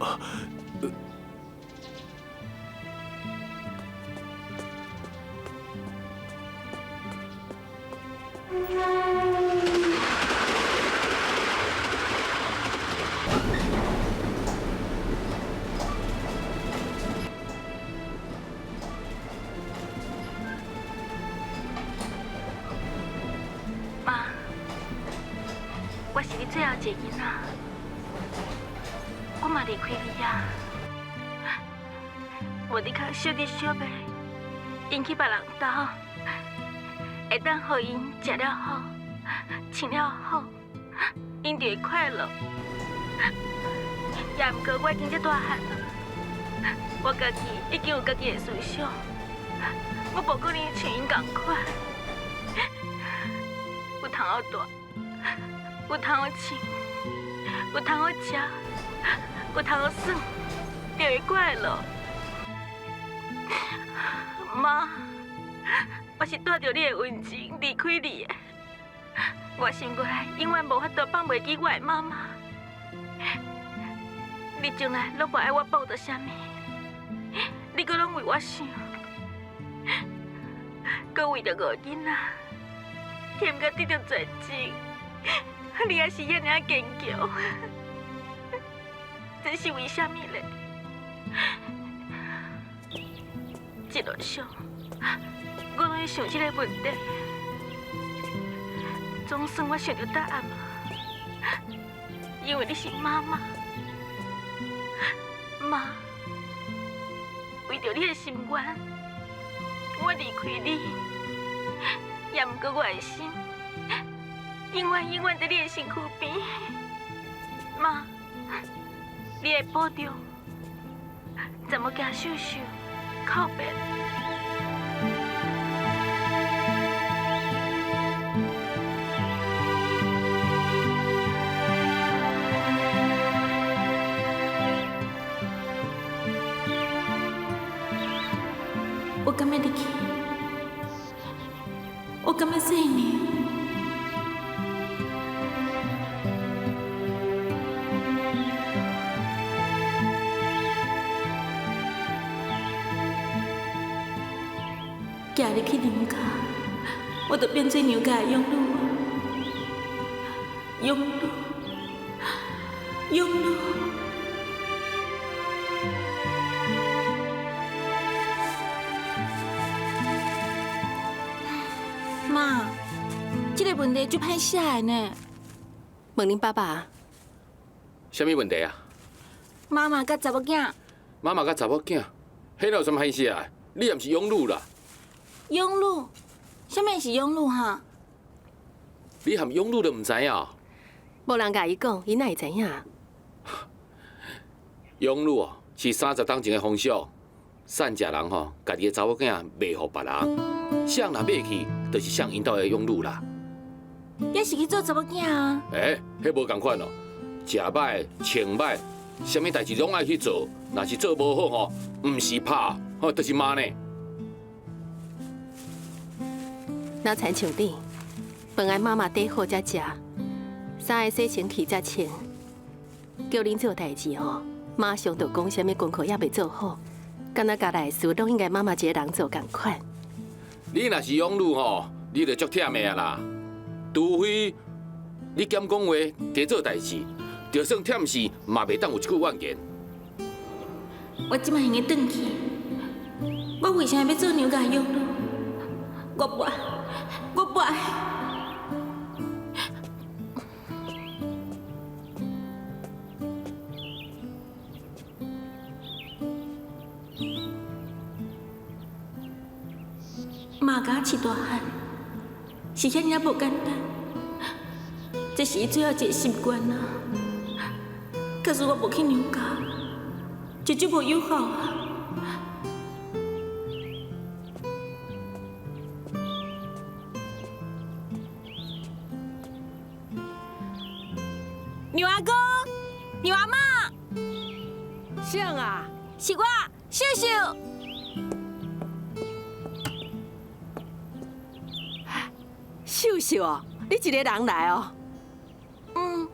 媽，我是你最後一个囡仔，我嘛離開你啊。無你較惜你惜袂，𪜶去別人兜，會當予𪜶食了好，穿了好，𪜶就會快樂。也毋過我已經遮大漢了，我家己已經有家己的思想，我無可能像𪜶仝款。有通好蹛，有通好穿，有通好食，有通好耍，就會快樂。媽，我是帶著你的溫情離開你的，我心肝內永遠無法度放袂記我的媽媽。你從來攏無愛我報答啥物，你閣攏為我想，閣為著五個囡仔，忝甲得著絕症，你還是遐爾仔堅強，這是為啥物咧？一路上，我攏咧想這个問題，總算我想著答案啊！因為你是媽媽，媽，為著你的心願，我離開你，也毋過我的心，永遠永遠佇你的身軀邊。媽，你會保重，查某囝秀秀，告別。我敢欲入去？我敢欲說娘？行入去娘家，我就變做娘家的養女啊！養女，養女。媽，這个問題足歹寫的呢。問恁爸爸。啥物問題啊？媽媽佮查某囝。媽媽佮查某囝，彼哪有啥物歹寫的？你也毋是養女啦。養女？啥物是養女哈？你含養女都毋知影？無人共伊講，伊哪會知影？養女哦，是30冬前的風俗，散食人吼，家己的查某囝賣予別人，誰若買去，就是誰𪜶兜的養女啦。也是去做查某囝啊？欸，彼無仝款哦，食歹、穿歹，啥物代誌攏愛去做，若是做無好吼，毋是拍，吼，就是罵呢。若親像你，飯愛媽媽綴好才食，衫愛洗清氣才穿。叫恁做代誌吼，馬上就講啥物功課猶未做好，敢若家內事攏應該媽媽一个人做仝款。你若是養女吼，你就足忝的啊啦。除非你減講話，加做代誌，就算忝死嘛袂當有一句怨言。我這擺會用得轉去，我為啥物欲做娘家養女？我無愛，我無愛。媽共我飼大漢，是遐爾仔無簡單，這是伊最後一个心願啊。假使我無去娘家，就足無友好啊。娘阿哥，娘阿嬤，誰啊？是我，秀秀。秀秀哦，你一个人來哦？嗯。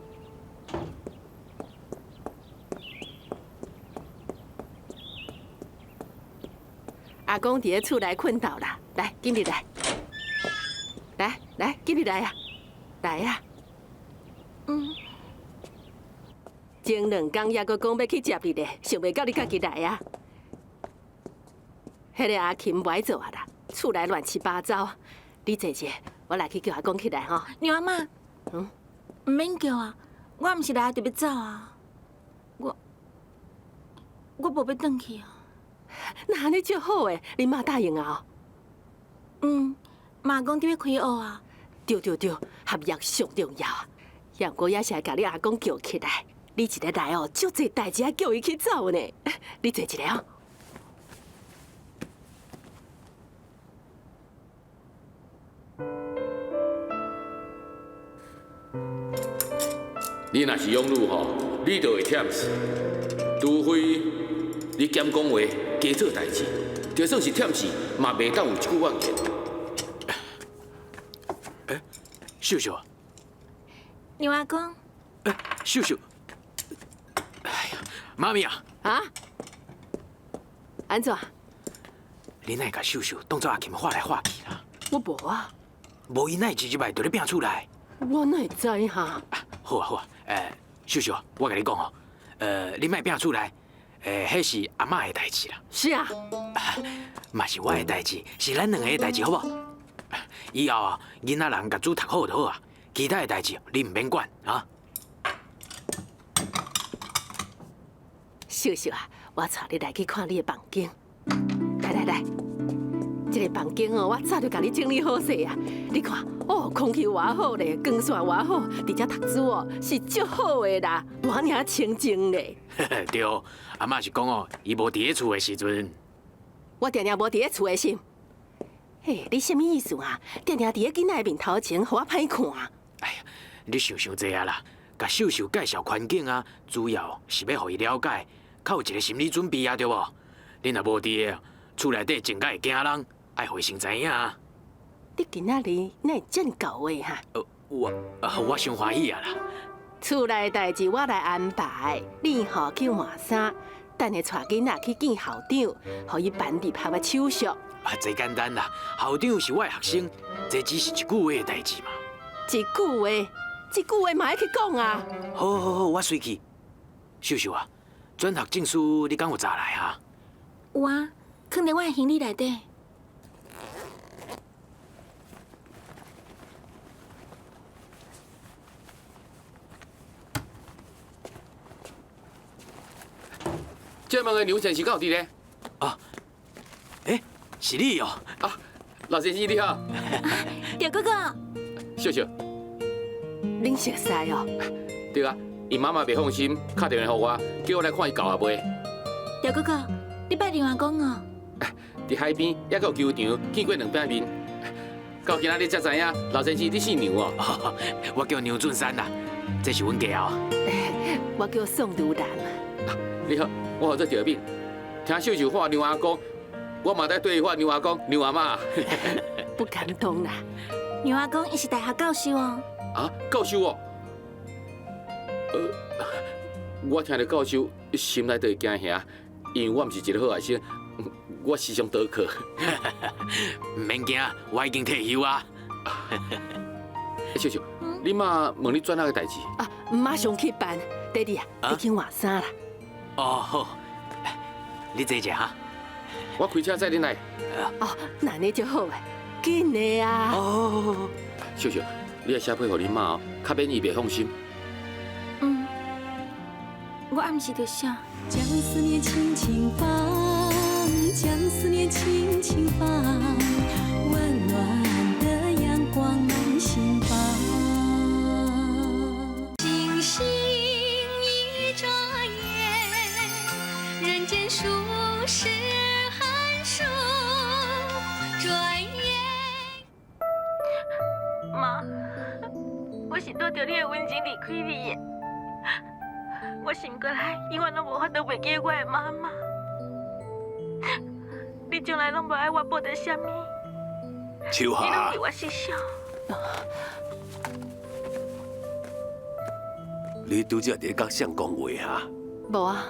阿公佇咧厝內睏著啦，來，緊入來，來來，緊入來啊，來啊！嗯。前兩工猶閣講欲去接你咧，想袂到你家己來啊！彼个阿琴無愛做啊啦，厝內亂七八糟。你坐者，我來去叫阿公起來吼。娘阿嬤，嗯，毋免叫啊，我毋是來就欲走啊，我無欲轉去啊。那按呢足好的，恁媽答應啊？嗯，媽講佇欲開學啊。對對對，學業上重要啊！也毋過也是愛共你阿公叫起來，你一个來哦，足濟代誌愛叫伊去走呢。你坐一下哦。你若是勇女吼，你就會忝死。除非你減講話，加做代誌，就算是忝死，嘛袂當有一句怨言。欸，秀秀。娘阿公。欸，秀秀。哎呀，媽咪啊。啊？按怎？你哪會共秀秀當做阿琴畫來畫去啦？我無啊。無伊哪會一入來就咧拚厝內？我哪會知哈？好啊好啊，秀秀，我共你講哦，你莫拚厝內，彼是阿嬤的代誌啦。是啊。嘛是我的代誌，是咱兩个的代誌，好無？以後啊，囡仔人共書讀好就好啊，其他的代誌你毋免管啊。秀秀啊，我帶你來去看你的房間。來來來，這个房間哦，我早就共你整理好勢啊。你看，哦，空氣偌好咧，光線偌好，佇遮讀書哦是足好的啦，偌爾清靜咧。對，阿嬤是講哦，伊無佇咧厝的時陣。我定定無佇咧厝的時。嘿，你啥物意思啊？定定佇咧囡仔的面頭前，予我歹看。哎呀，你想傷濟啊啦！共秀秀介紹環境啊，主要是欲予伊了解，較有一个心理準備啊，對無？你若無佇咧，厝內底靜甲會驚人，愛予伊先知影啊。你今仔日哪會遮爾厚話哈？我傷歡喜啊啦！厝內代誌我來安排，你吼去換衫，等下帶囡仔去見校長，予伊辦入學的手續。啊，這簡單啦，校長是我的學生，這只是一句話的代誌嘛。一句話，一句話嘛愛去講啊！好，好，好，我隨去。秀秀啊，轉學證書你敢有查來啊？有啊，囥佇我的行李內底。這問的劉先生敢有佇咧？啊，欸，是你哦！啊，老先生你好。赵哥哥。秀秀。恁熟似哦？對啊，𪜶媽媽袂放心，敲電話予我，叫我來看伊𠢕抑未。趙哥哥，你捌劉阿公哦？佇海邊，猶閣有球場，見過兩擺面。到今仔日才知影，老先生你姓梁哦。我叫梁俊山啦，這是阮家哦。我叫宋如蘭。你好，我號做趙敏。聽秀秀喊梁阿公，我嘛在對伊喊梁阿公、梁阿嬤。不敢當啦。梁阿公伊是大學教授哦。啊，教授哦。我聽著教授，心內就會驚嚇，因為我毋是一个好學生，我時常逃課。毋免驚，我已經退休啊。秀秀，你媽問你轉學的代誌？啊，馬上去辦。弟弟啊，你去換衫啦。哦，好，你坐者哈。我開車載恁來。哦，那按呢就好啊，緊的啊。哦，秀秀，你愛寫批予恁媽哦，較免伊袂放心。嗯，我暗時就寫。將思念輕輕放，將思念輕輕放，溫暖的陽光滿心房。星星一眨眼，人間數十寒暑，轉眼。媽，我是拄著你的溫情離開你的。我心肝內永遠攏無法度袂記我的媽媽。你從來攏無愛我報答啥物，秋霞，你攏為我設想。你拄才佇咧佮誰講話哈？無啊。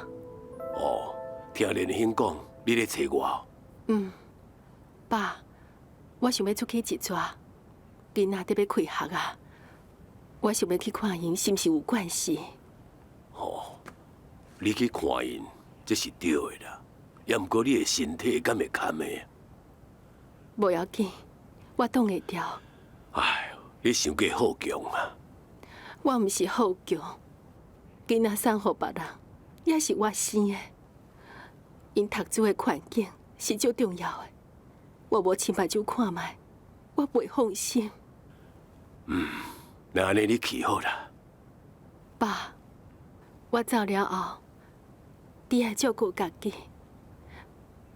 哦，聽連興講，你咧揣我。嗯。爸，我想欲出去一逝，囡仔得欲开学啊，我想欲去看𪜶是毋是有关系。哦，你去看𪜶，这是对的啦。也毋过你的身体敢会堪的？无要紧，我挡会牢。哎哟，你伤过好强啊！我毋是好强，囡仔送予别人，也是我生的。𪜶读书的环境是足重要的，我无亲目睭看觅，我袂放心。嗯，那按呢你去好啦。爸，我走了后，你爱照顾家己，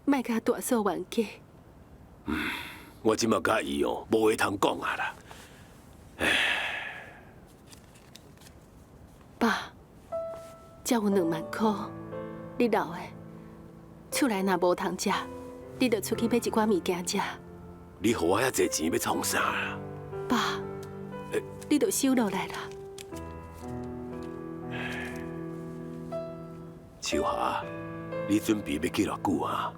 莫共大嫂冤家。嗯，我这马佮伊哦，无话通讲啊啦。爸，遮有2万箍，你留的。厝内若无通食，你就出去买一寡物件食。你予我遐济钱欲创啥啦？爸，你就收落来啦。秋霞，你准备欲去偌久啊？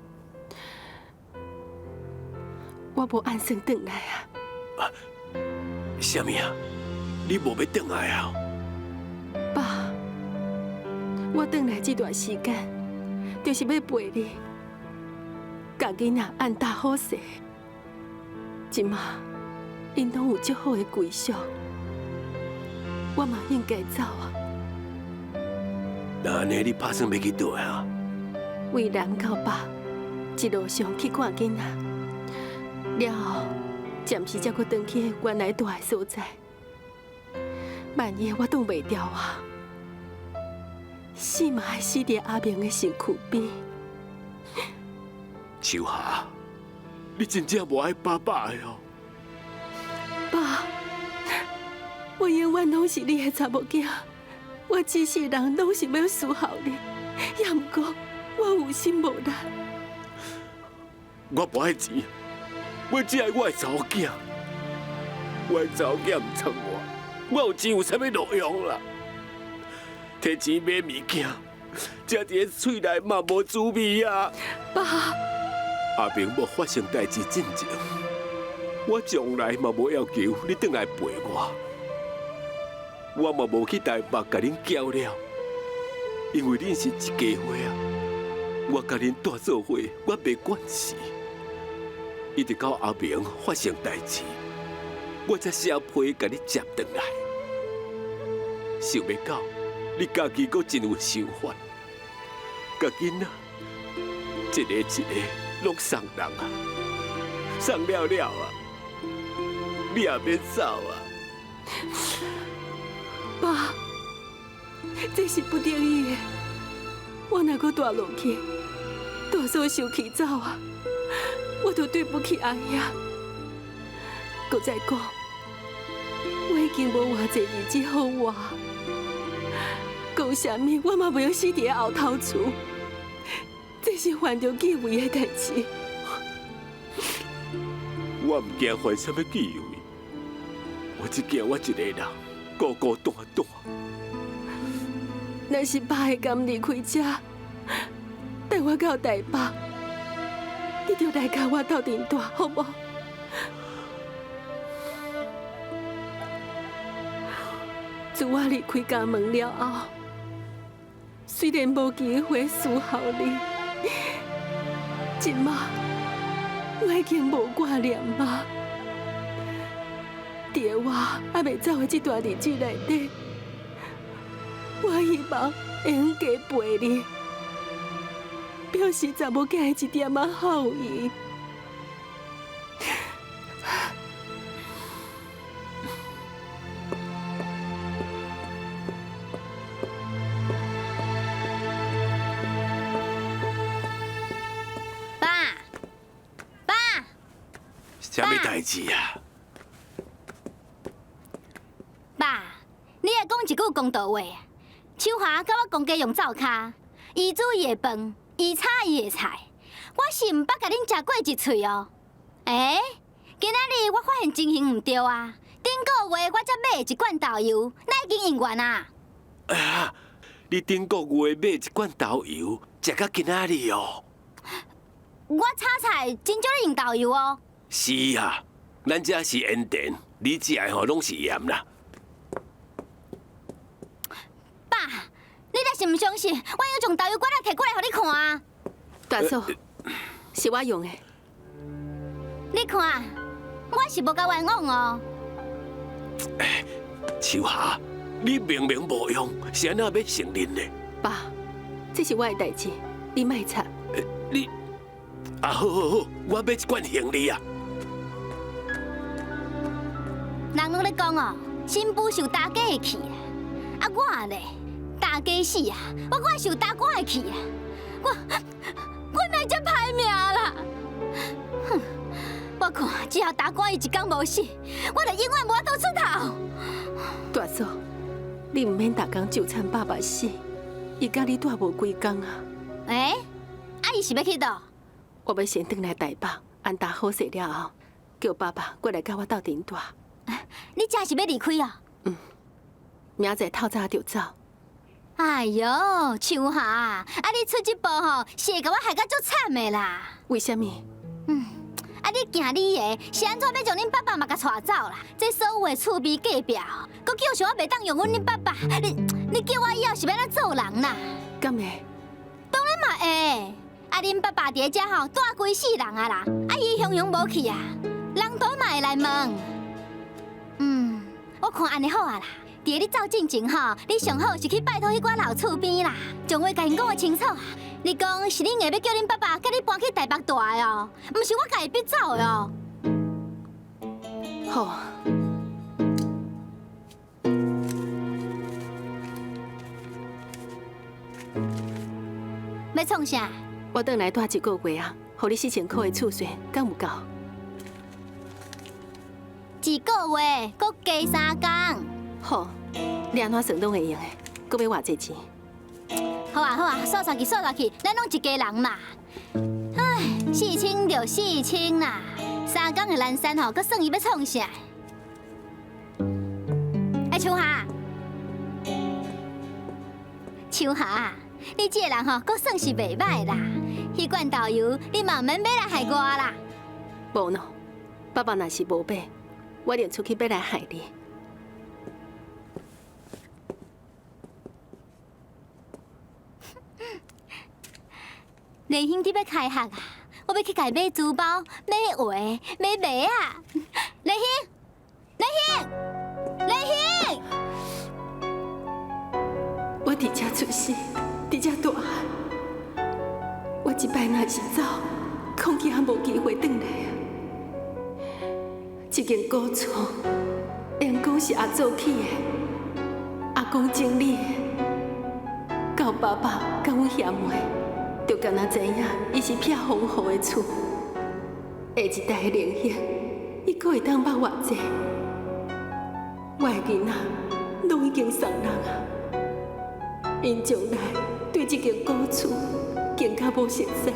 我无按算转来啊。啊？啥物啊？你无欲转来啊？爸，我转来这段时间，就是欲陪你，共囡仔按搭好势。这马，𪜶拢有足好的归宿，我嘛应该走啊。那按呢，你拍算欲去佗啊？为南到北，一路上去看囡仔，了后暂时才阁转去原来蹛的所在。万一我挡袂牢啊，死嘛爱死伫阿明的身躯边。秋霞，你真正无爱爸爸的哦？爸，我永远拢是你的查某囝，我这世人拢是欲侍候你，也毋过我有心无力。我无爱钱，我只爱我的查某囝。我的查某囝毋诳我，我有钱有啥物路用啦？提钱买物件，食伫咧喙内嘛无滋味啊！爸，阿明无发生代志进前，我从来嘛无要求你转来陪我，我嘛无去台北共恁搅了，因为恁是一家伙啊。我共恁蹛做伙，我袂管事。一直到阿明发生代志，我才写批共你接转来。想欲到你家己阁真有想法，共囡仔一个一个拢送人啊，送了了啊，你也免走啊。爸，这是不得已的。我若阁蹛落去，大嫂生气走啊，我就对不起阿兄。阁再讲，我已经无偌济日子好活，讲啥物我嘛袂用死伫咧后头厝，这是犯著忌讳的代志。我毋惊犯啥物忌讳，我只惊我一个人孤孤单单。若是爸会甘离开遮，带我到台北，你就来共我斗阵蹛，好无？自我离开家门了后，虽然无机会侍候你，这马我已经无挂念啊。伫我还袂走的这段日子内底，我希望会用加陪你，表示查某囝的一点仔孝义。爸，爸，啥物代志啊？爸，你爱讲一句公道话。秋华佮我公家用灶跤，伊煮伊的饭，伊炒伊的菜，我是毋捌共恁食过一喙哦。欸，今仔日我发现情形毋对啊！顶个月我才买一罐豆油，哪已经用完啊？哎呀，你顶个月买一罐豆油，食到今仔日哦？我炒菜真少咧用豆油哦。是啊，咱這是鹽田，你食的吼攏是鹽啦。爸，你若是毋相信，我用將豆油罐仔提過來予你看啊。大嫂，是我用的。你看，我是無共冤枉哦。秋霞，你明明無用，是按怎欲承認呢？爸，這是我的代誌，你莫插。你啊，好好好，我買一罐還你啊。人攏咧講哦，新婦受大家的氣啊，啊我咧，大家死啊，我閣受大官的氣啊，我哪會這歹命啦？哼，我看只要大官伊一工無死，我就永遠無法度出頭。大嫂，你毋免逐工糾纏爸爸死，伊佮你蹛無幾工啊。欸？啊，伊是欲去佗？我欲先轉來台北，安搭好勢了後，叫爸爸過來佮我鬥陣蹛。你這是欲離開啊？嗯，明仔載透早就走。哎喲，秋霞，啊你出這步吼，是會共我害甲足慘的啦。為啥物？嗯，啊你行你的，是按怎欲將恁爸爸嘛共帶走啦？這所有的厝邊隔壁，閣叫上我袂當用阮恁爸爸，你叫我以後是欲按怎做人啦？敢會？當然嘛會。啊恁爸爸佇咧遮吼，蹛規世人啊啦，啊伊雄雄無去啊，人都嘛會來問。嗯，我看按呢好啊啦。佇咧你走進前吼，你上好是去拜託彼寡老厝邊啦，將話共𪜶講予清楚啊。你講是你硬欲叫恁爸爸共你搬去台北蹛的哦，毋是我共伊逼走的哦。好。欲創啥？我轉來蹛一個月啊，予你4000箍的厝稅，敢有夠？一個月，閣加3工。好，你按怎算攏會用的，閣欲偌濟錢？好啊好啊，數煞去數煞去，咱攏一家人嘛。唉，4000就4000啦，3工的難產吼，閣算伊欲創啥？欸，秋霞，秋霞，你這個人吼，閣算是袂䆀啦。彼罐豆油，你嘛毋免買來害我啦。無喏，爸爸若是無買，我一定出去買來害你。連兄弟欲開學啊，我欲去共伊買書包、買畫、買襪仔。連兄，連兄，連兄！我佇遮出世，佇遮大漢，我這擺若是走，恐驚無機會轉來啊！這間古厝，會講是阿祖起的，阿公整理的，到爸爸佮阮兄妹。就敢若知影，伊是避風雨的厝，下一代的灵魂，伊閣會當捌偌濟？我的囡仔攏已經送人啊，𪜶將來對這間古厝更較無熟似啊。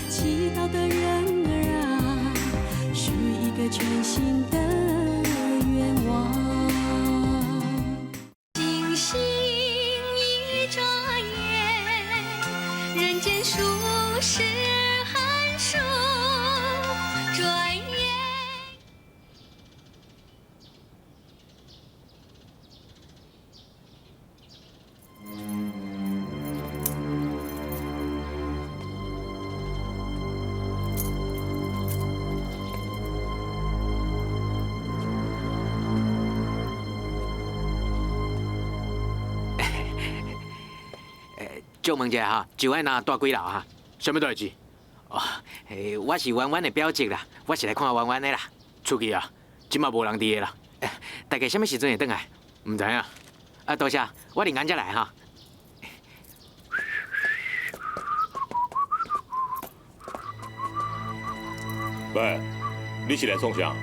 祈禱的人兒啊，許一個全新的願望。星星一眨眼，人間數十寒暑，轉眼。借問一下哈，周愛娜蹛幾樓哈？啥物代誌？哦，我是彎彎的表侄啦，我是來看彎彎的啦。出去啊，這馬無人佇的啦。大概啥物時陣會轉來？毋知影。啊，多謝，我另間才來哈。喂，你是來創啥？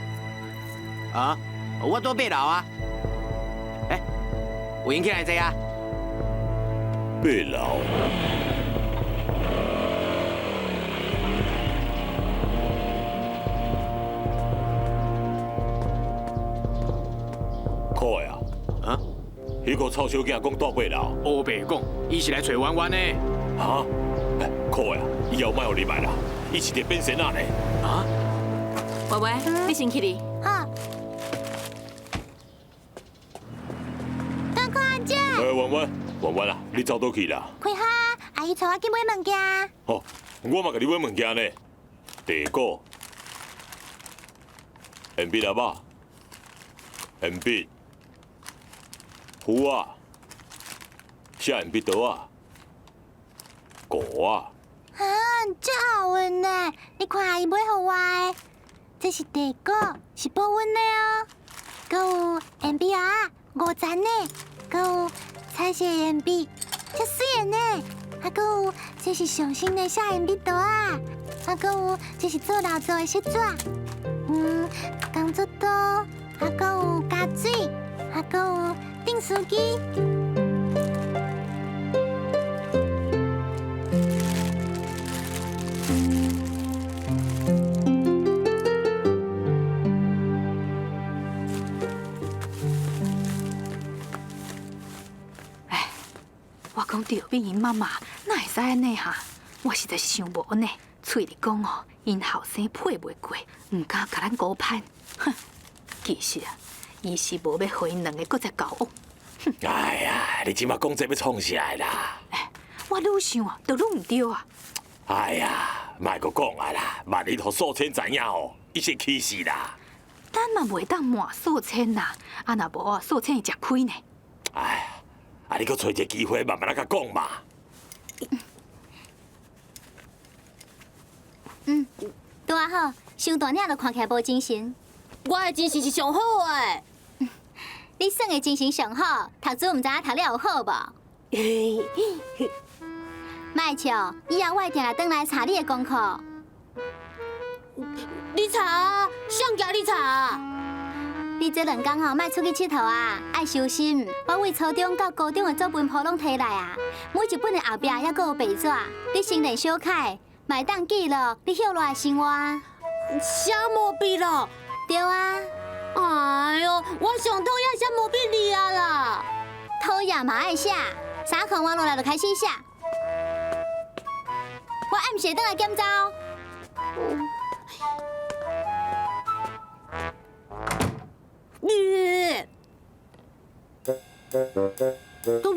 啊，我蹛8樓啊。欸，有閒起來坐啊。8樓。可愛啊！啊？彼彼个臭小囝讲住八楼。乌白讲，伊是来揣弯弯的。哈？哎，可啊，以后莫予入来啦，伊是伫变仙仔呢。啊？歪歪，你先去哩。好。看看姐。哎，弯弯，弯弯啊，你走佗去啦？开哈，阿姨带我去买物件。哦，我嘛共你买物件呢。地果、鉛笔盒仔、铅笔、斧仔、写铅笔刀仔、鼓仔。啊，足好运呢！你看阿姨买予我的，这是地果，是保温的哦。阁有铅笔盒仔5层的，阁有彩色铅笔，足媠的呢。啊，阁有这是上新的写铅笔刀仔，啊，阁有这是做劳作的色纸，工作刀，啊，阁有胶水，啊，阁有订书机。哎，我讲对，比𪜶妈妈哪会使按呢哈？我实在是想无呢。喙里讲哦，𪜶后生配袂过，毋敢共咱孤攀。哼，其实啊，伊是无欲予𪜶两个阁再交往。哎呀，你这马讲这欲创啥啦？哎，我愈想啊，就愈毋对啊。哎呀，莫阁讲啊啦，万一予素千知影吼，伊是气死啦。咱嘛袂当瞒素千啦，啊若无啊，素千会食亏呢。哎呀，啊你阁揣一个机会，慢慢仔共讲嘛。嗯，拄仔好，伤大领就看起来无精神。我的精神是上好的。你耍的精神上好，读书毋知影读了有好无？莫笑，以后我会定定转来查你的功课。你查啊，谁叫你查啊？你这两工吼，莫出去𨑨迌啊，爱小心。我为初中到高中的作文簿拢提来啊，每一本的后壁犹阁有白纸，你先练小楷，嘛会当记录你歇落来的生活。写毛笔咯？对啊。哎哟，我上讨厌写毛笔字啊啦！讨厌嘛爱写，衫裤换落来就开始写。我暗时会转来检查哦。你，东东，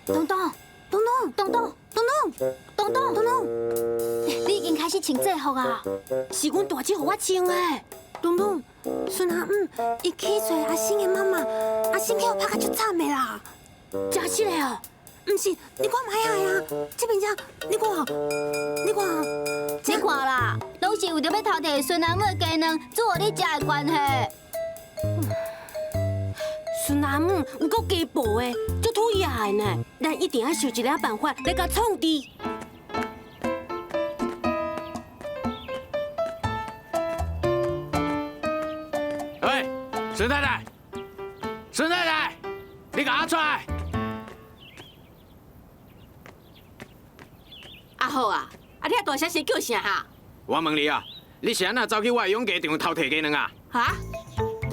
东东，东东，东东，东东，东东，东东，你已经开始穿制服啊？是阮大姐予我穿的。东东，孙阿姆伊去揣阿星的妈妈，阿星去予拍甲足惨的啦。真实的哦？毋是，你看䆀啊呀，这边遮，你看，你看，你看啦，拢是为著欲偷摕孙阿姆的鸡卵煮予你食的关系。孙阿姆有够家暴的，足讨厌的呢。咱一定爱想一个办法来共创治。喂，孙太太，孙太太，你共我出来！阿好啊，啊你遐大声声叫啥哈？我问你啊，你是按怎走去我的养鸡场偷提鸡卵啊？哈？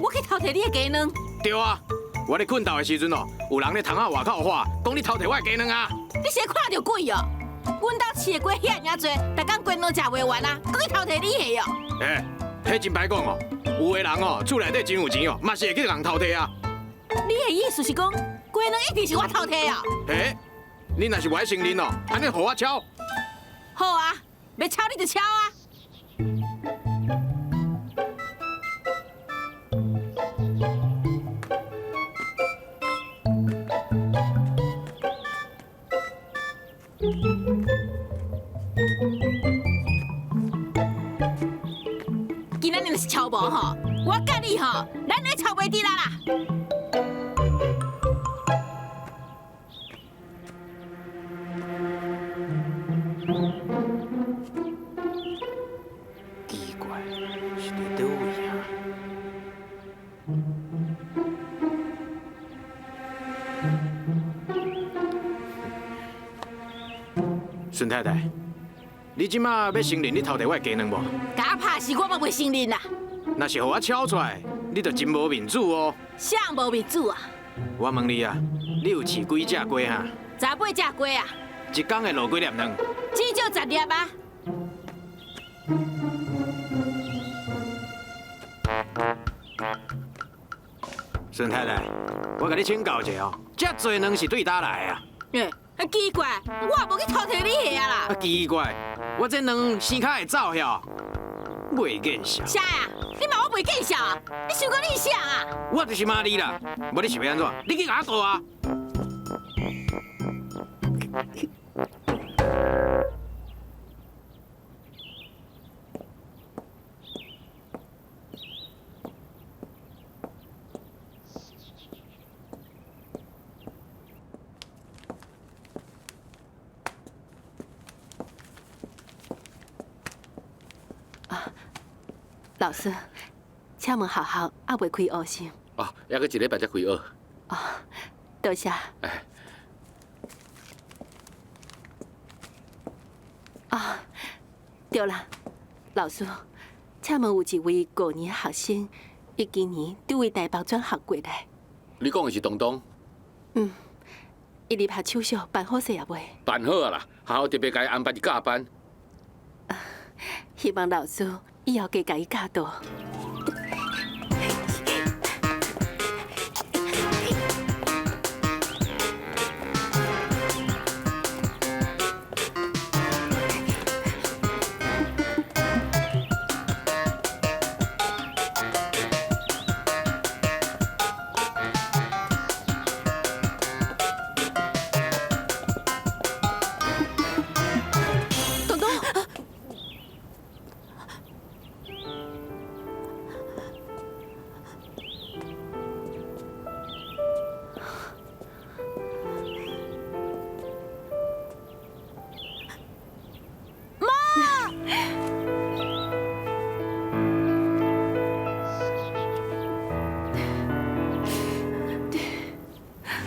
我去偷提你的鸡卵？对啊，我咧睏觉的时阵哦，有人咧窗仔外口喊，讲你偷提我的鸡卵啊！你是咧看著鬼哦？阮兜饲的鸡遐尔济，逐工鸡卵食袂完啊，阁去偷提你的哦？欸，彼真歹讲哦，有的人哦，厝内底真有钱哦，嘛是会去共偷提啊。你的意思是讲，鸡卵一定是我偷提哦？欸，你若是无爱承认哦，按呢予我抄。好啊，欲抄你就抄啊！今仔日若是抄无吼，我佮你吼，咱咧抄袂伫啦啦！奇怪，是伫佗位啊？孙太太，你这马欲承认你偷提我的鸡卵无？共我拍死我嘛袂承认啦！若是予我抄出来，你就真无面子哦。啥无面子啊？我问你啊，你有飼幾隻雞哈？十八隻雞啊！一工會落幾粒卵？至少十粒啊！孫太太，我共你請教一下哦，這濟卵是對佗來啊？欸，奇怪，我也無去偷提你的啊啦！啊，奇怪，我這卵生較會走遐，袂見笑。啥啊？你罵我袂見笑啊？你想講你是啥啊？我就是罵你啦，無你是欲按怎？你去共我告啊！老師，請問學校猶未開學是？哦，猶閣一禮拜才開學。哦，多謝。哎。啊，對啦，老師，請問有一位五年學生，伊今年佇位台北轉學過來。你講的是東東？嗯，伊入學手續辦好勢也未？辦好啊啦，學校特別共伊安排一教班。希望老師以後加共伊教導。東東，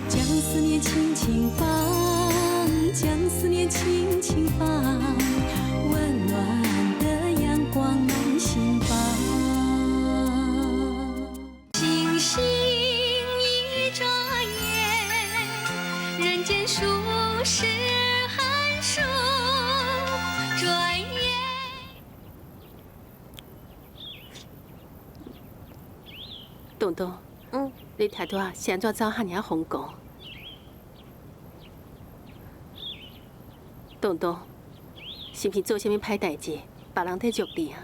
將思念輕輕放，將思念輕輕放，溫暖的陽光滿心房。星星一眨眼，人間數十寒暑，轉眼。東東，你拄仔是按怎走遐爾仔瘋狂？東東，是毋是做啥物歹代誌，別人在捉你啊？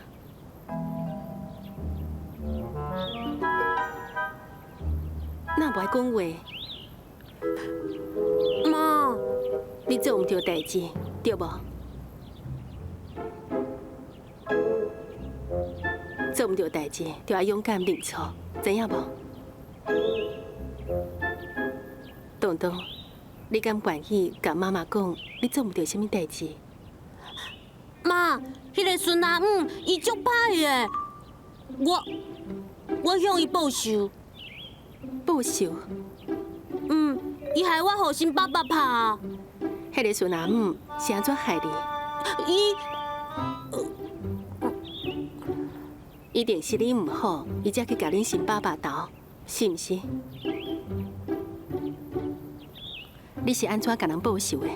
哪無愛講話？媽，你做毋對代誌，對無？做毋對代誌，就愛勇敢認錯，知影無？東東，你敢願意共媽媽講，你做毋對啥物代誌？媽，彼個孫阿姆伊足歹的，我向伊報仇。報仇？嗯，伊害我予新爸爸拍。彼個孫阿姆是按怎害你？伊一定是你毋好，伊才去共恁新爸爸鬥，是毋是？你是按怎共人報仇的？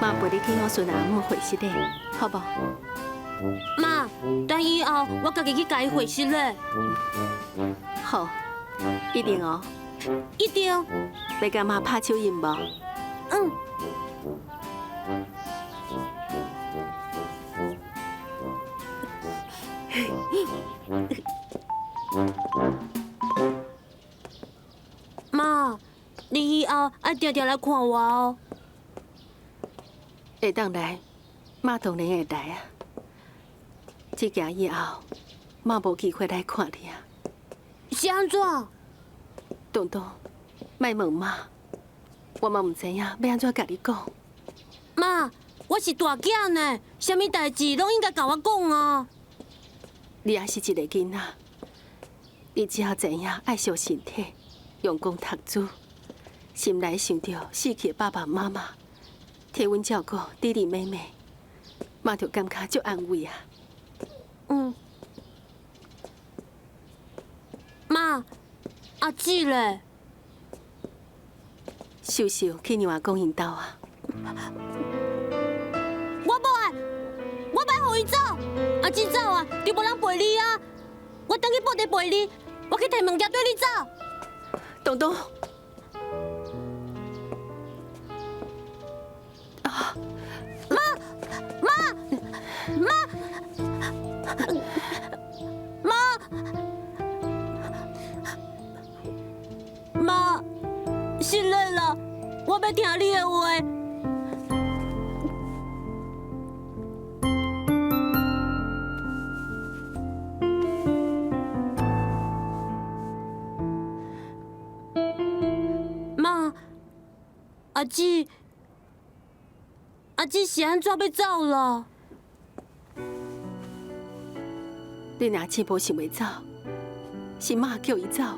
媽陪你去予孫阿姆回失禮，好無？媽，等以後我家己去共伊回失禮。好，一定哦。一定。欲共媽拍手印無？嗯。媽，你以後愛定定來看我哦。會當來，媽當然會來啊。這件以後，媽無機會來看你啊。是按怎？東東，莫問媽，我嘛毋知影欲按怎共你講。媽，我是大囝呢，啥物代誌攏應該共我講啊。你也是一个囡仔，你只要知影愛惜身體，用功讀書，心內想著死去的爸爸媽媽，替阮照顧弟弟妹妹，媽就感覺足安慰啊。嗯。媽，阿姊咧？秀秀去娘阿公𪜶兜啊！我無愛，我欲予伊走。阿姊走啊，就無人陪你啊。我轉去布袋陪你，我去提物件綴你走。東東，啊！媽媽媽媽媽，失禮啦！我欲聽你的話。媽，阿姊，阿姊是按怎欲走啦？恁阿姊無想欲走，是媽叫伊走的。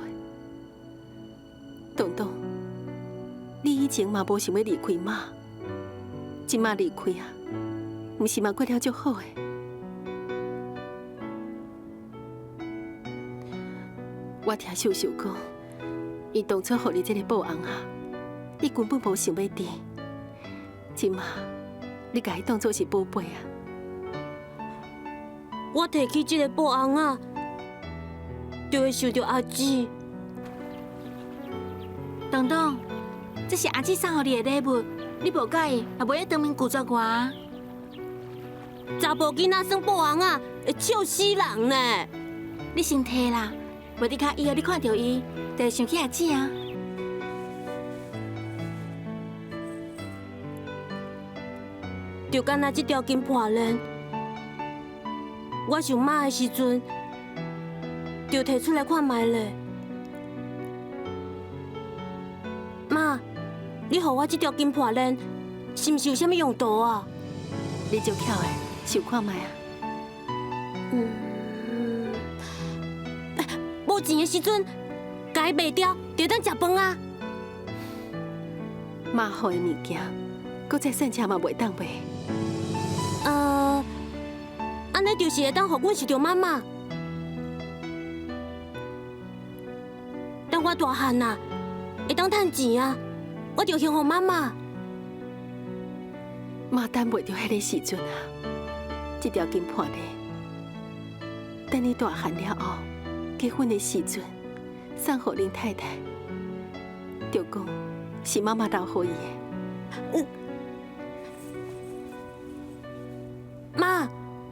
東東，你以前嘛無想欲離開媽，這馬離開啊，毋是嘛過了足好的。我聽秀秀講，伊當初予你這个布尪仔，你根本無想欲佇。這馬你共伊當做是寶貝啊！我提起這个布尪仔，就會想著阿姊。東東，這是阿姊送予你的禮物，你無佮意，也袂用當面拒絕我啊。查埔囡仔耍布尪仔，會笑死人呢。你先提啦，無你較以後你看著伊，就會想起阿姊啊。就敢若這條金破鏈，我想媽的時陣，就提出來看覓咧。媽，你予我這條金破鏈，是毋是有啥物用途啊？你足巧的，想看覓啊？無錢的時陣，共伊賣掉，就當食飯啊。媽予的物件，閣再散車嘛袂當賣。按呢就是會當予阮想著媽媽。等我大漢啊，會當趁錢啊，我就先予媽媽。媽等袂著彼个時陣啊！這條金破鏈，等你大漢了後，結婚的時陣，送予恁太太，就講是媽媽留予伊的。媽，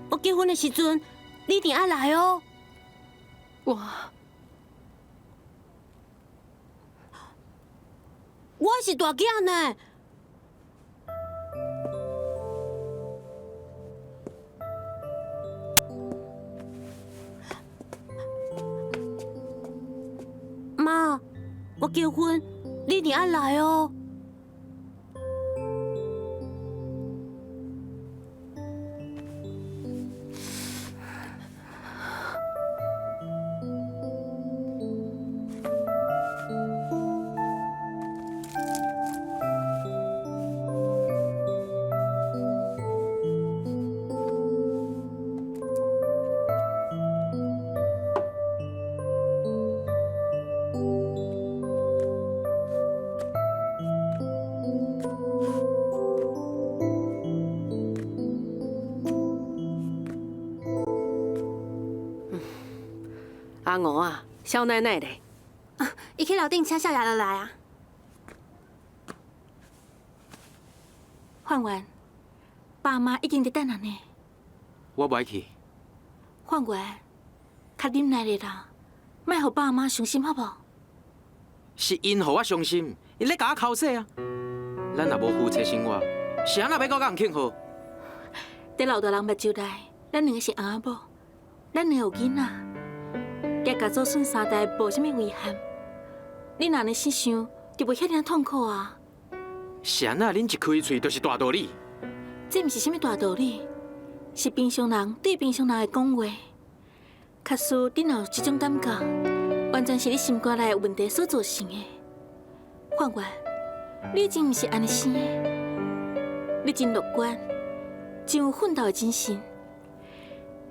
我結婚的時陣，你一定愛來哦。我是大囝呢。媽，我結婚，你一定愛來哦。阿娥啊，少奶奶咧？啊，伊去樓頂請少爺落來啊。范元，爸媽已經佇等咱呢。我無愛去。范元，較忍耐咧啦，莫予爸媽傷心好無？是𪜶予我傷心，𪜶咧共我剾洗啊。咱若無夫妻生活，是按怎欲閣共人慶賀？佇老大人目睭內，咱兩个是翁仔某，咱兩個有囡仔。加共祖孫三代無啥物遺憾，你若按呢死想，就袂遐爾痛苦啊。是按怎？恁一開喙就是大道理。這毋是啥物大道理，是平常人對平常人的講話。假使你若有這種感覺，完全是你心肝內有問題所造成的。范元，你真毋是按呢生的，你真樂觀，真有奮鬥的精神。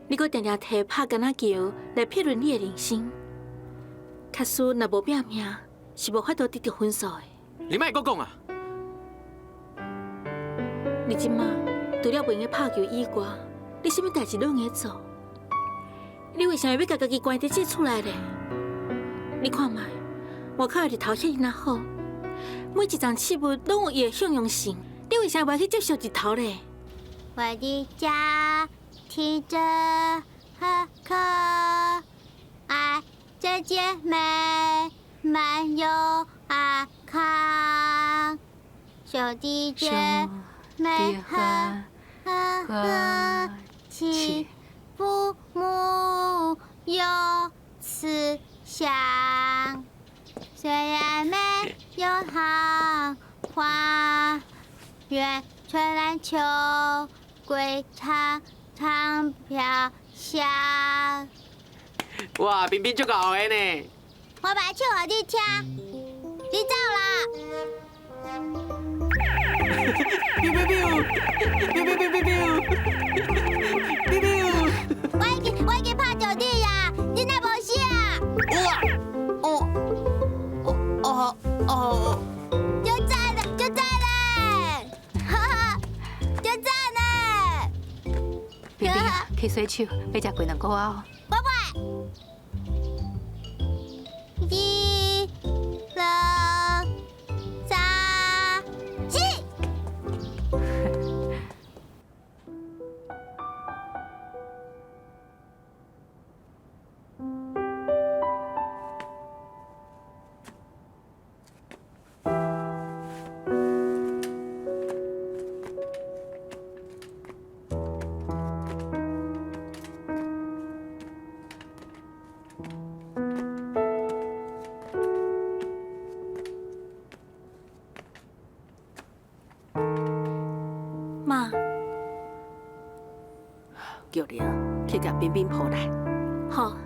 你閣定定提拍橄欖球來評論你的人生，假使若无拼命，是无法度得著分数的。你莫阁讲啊！你这马除了袂用拍球以外，你啥物代志拢会做？你为啥物欲共家己关伫这厝内咧？你看觅，外口的日头遐尔仔好，每一丛刺物拢有伊的向阳性，你为啥袂去接受日头咧？我的家提着很可爱，这姐妹们又安康，兄弟姐妹和和气，父母有慈祥。虽然没有桃花源，春兰秋桂常常飘香。哇，冰冰足𠢕的呢！我把唱予你听，你走啦。biu biu biu biu biu biu biu biu biu。我已经拍著你啊，你哪无死啊？有啊，哦，哦哦哦，就赞了，就赞了，哈哈，就赞了。冰冰去洗手，欲食鸡卵糕啊！拜拜。一、二、三、四。妈，玉玲，去共冰冰抱来。好。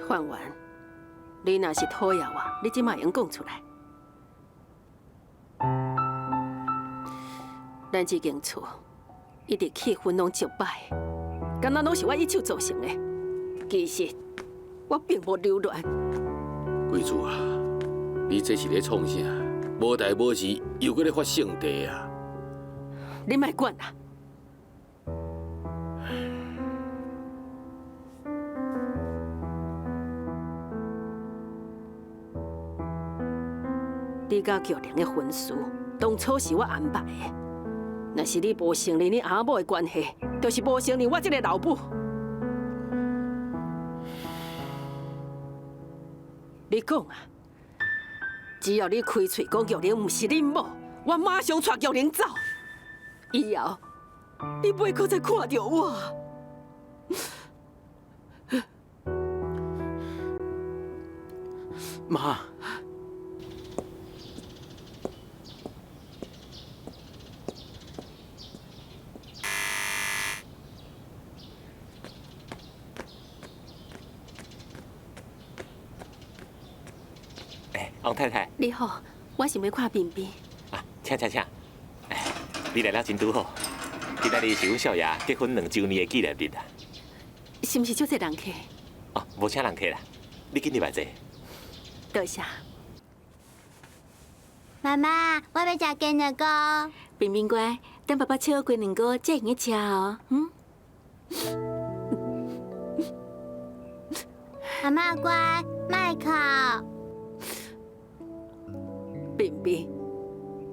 范元，你若是讨厌我，你这马会用讲出来。咱这间厝一直气氛拢足歹，敢若拢是我一手造成的。其实我并无留恋。贵子啊，你这是咧创啥？无代无志，又阁咧发性地啊！你莫管啦。你佮玉玲的婚事，当初是我安排的。若是你无承认你阿某的关系，就是无承认我这个老母。你讲啊，只要你开喙讲玉玲毋是恁某，我马上带玉玲走。以后你袂阁再看著我。妈。王太太，你好，我想欲看冰冰。啊，请请请，哎，你来了真拄好。今仔日是阮少爷结婚2周年的纪念日啊。是毋是足济人客？哦，无请人客啦，你紧入来坐。多谢。妈妈，我欲食鸡卵糕。冰冰乖，等爸爸切好鸡卵糕，才会用得食哦。嗯。阿嬷乖，莫哭。冰冰，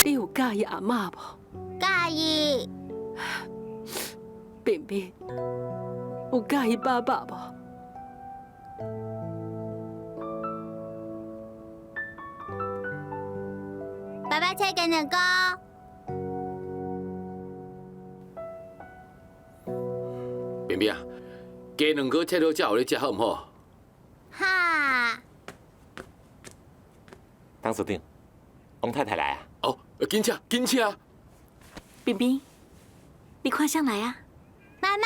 你有佮意阿嬷无？佮意。冰冰，有佮意爸爸无？爸爸切鸡卵糕。冰冰啊，鸡卵糕切好才予你食好毋好？好。董事长，王太太来啊！哦，紧请，紧请。冰冰，你看谁来啊？妈妈，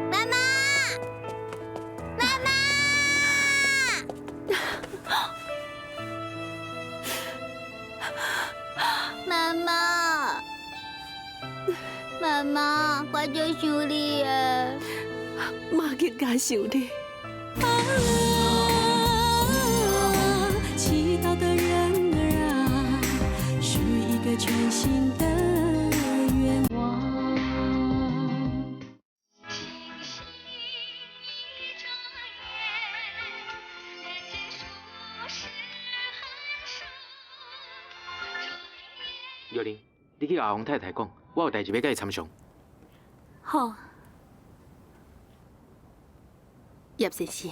妈妈，妈妈！妈妈，妈，我足想你的。妈更加想你。祈祷的人儿啊，许一个全新的愿望。玉玲，你去共王太太讲，我有代志欲佮伊参详。好。叶先生，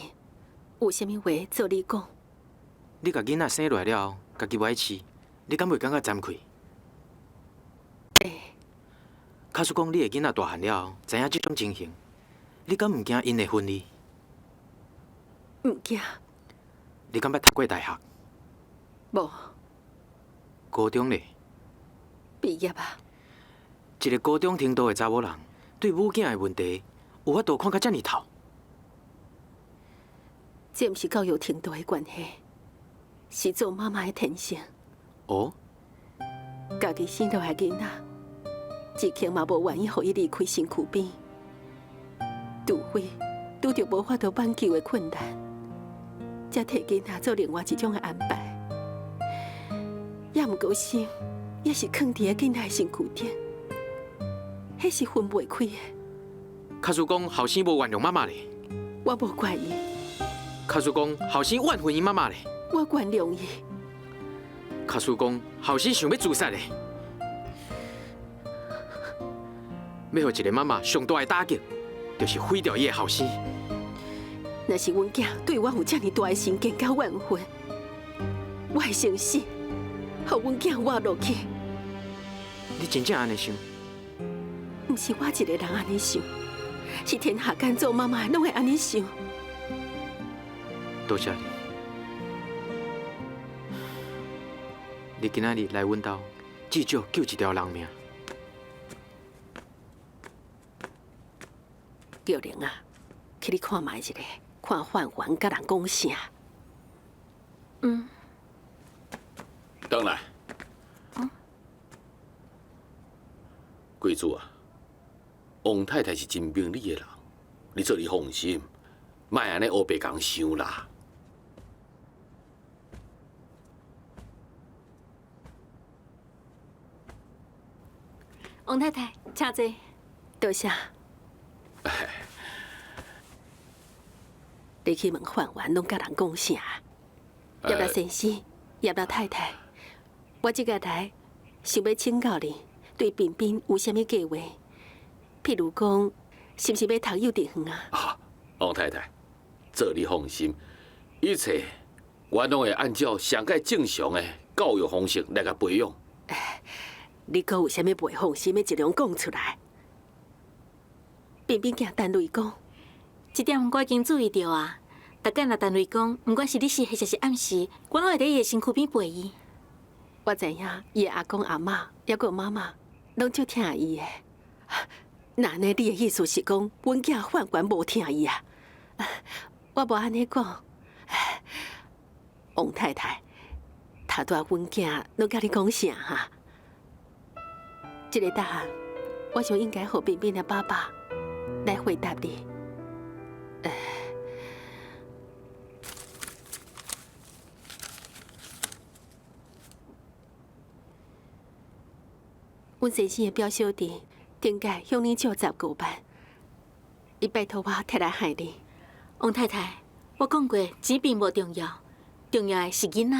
有啥物话做你讲？你共囡仔生落来了后，家己无爱饲，你敢袂感觉慚愧？会。假使讲你的囡仔大汉了后，知影这种情形，你敢毋惊𪜶会分你？毋惊。你敢捌读过大学？无。高中咧？毕业啊。一个高中程度的查某人，对母囝的问题，有法度看甲遮尔透？这毋是教育程度的关系，是做妈妈的天性。哦。家己生落来囡仔，一刻嘛无愿意予伊离开身躯边，除非拄著无法度挽救的困难，才替囡仔做另外一种的安排。也毋过心，也是囥伫个囡仔的身躯顶，彼是分袂开的。假使讲后生无原谅妈妈咧，我无怪伊。假使讲后生怨恨伊妈妈咧，我原谅伊。假使讲后生想欲自杀咧，欲予一个妈妈上大的打击，就是毁掉伊的后生。若是阮囝对我有遮尔大的成见佮怨恨，我会先死，予阮囝活落去。你真正按呢想？毋是我一个人按呢想，是天下间做妈妈的拢会按呢想。多谢你，你今仔日来阮兜，至少救一条人命。玉玲啊，去你看觅一下，看范云佮人讲啥。嗯。转来。贵子啊，王太太是真明理的人，你做你放心，莫按呢乌白共想啦。王太太，请坐。多谢。你去问范员，拢佮人讲啥？叶老先生，叶老太太，我这个来想欲请教你，对彬彬有啥物计划？譬如讲，是毋是欲读幼稚园啊？王太太，做你放心，一切我拢会按照上盖正常的教育方式来共培养。你阁有啥物袂放心的，尽量讲出来。彬彬惊陈雷讲，这点我已经注意著啊。逐工若陈雷讲，毋管是日时抑是暗时，我拢会伫伊的身躯边陪伊。我知影，伊的阿公阿嬷，抑阁妈妈，拢足疼伊的。那按呢，你的意思是讲，阮囝范权无疼伊啊？我无按呢讲。王太太，头拄仔阮囝拢佮你讲啥哈？这个答案，我想应该予彬彬的爸爸来回答你。阮先生的表小弟顶届向你借15万，伊拜托我提来害你。王太太，我讲过，钱并无重要，重要的是囡仔。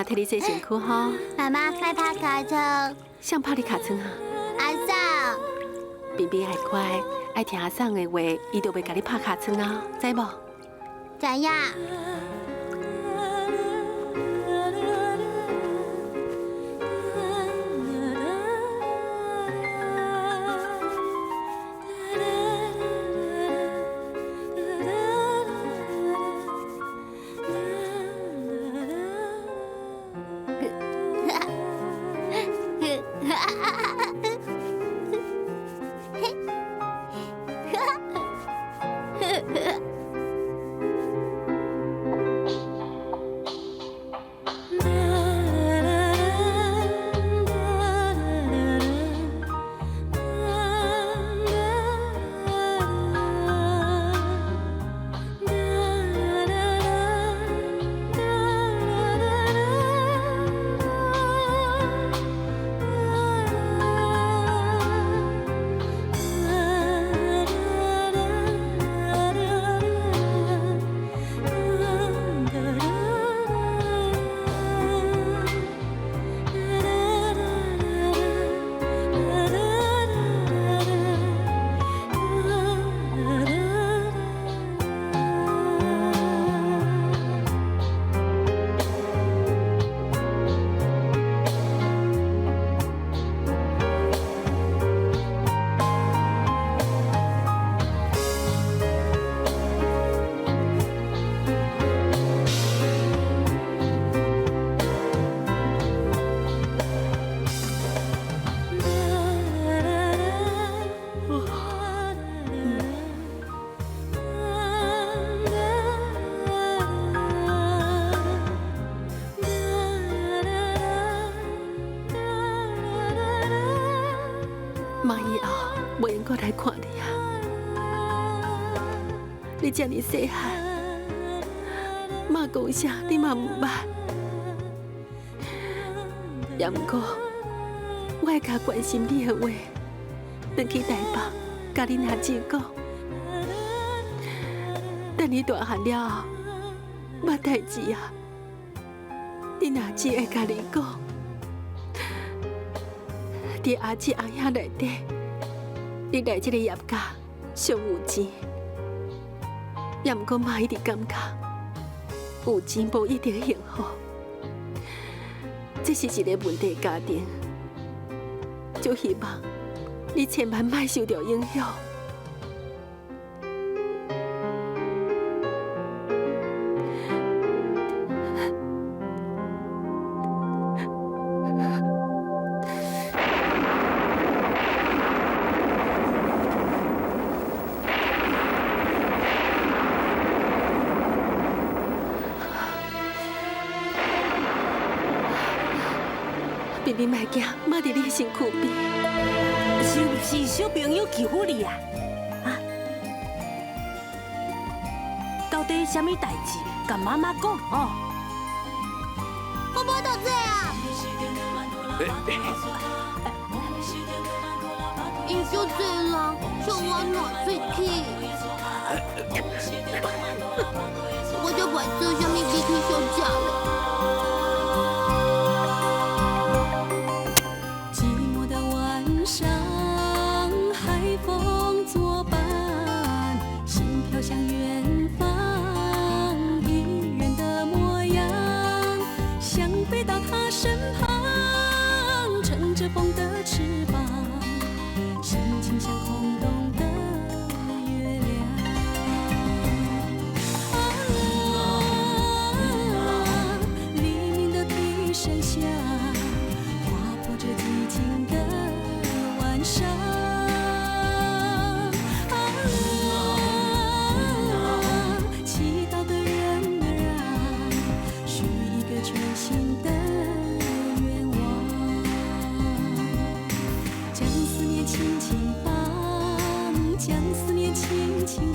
替你洗身躯吼。妈妈，莫拍尻川。谁拍你尻川啊？阿嫂。冰冰愛乖，愛聽阿桑的話，伊就袂共你拍尻川啊，知無？知影。媽以後無閒閣來看你啊！你這爾細漢，媽講啥你嘛毋捌，也毋過我會共關心你的話，轉去台北，共恁阿姊講。等你大漢了後，捌代誌啊，恁阿姊會共你講。佇阿姊紅影內底，你來這个葉家上有錢，也毋過媽一直感覺有錢無一定幸福，這是一个問題家庭，就希望你千萬莫受著影響。冰冰莫驚，媽佇你身軀邊。是毋是小朋友欺負你啊？啊？到底啥物代誌？共媽媽講哦。我無讀冊啊。𪜶足濟人，笑我爛喙齒。我才袂做啥物美腿小姐咧。將思念輕輕放，將思念輕輕。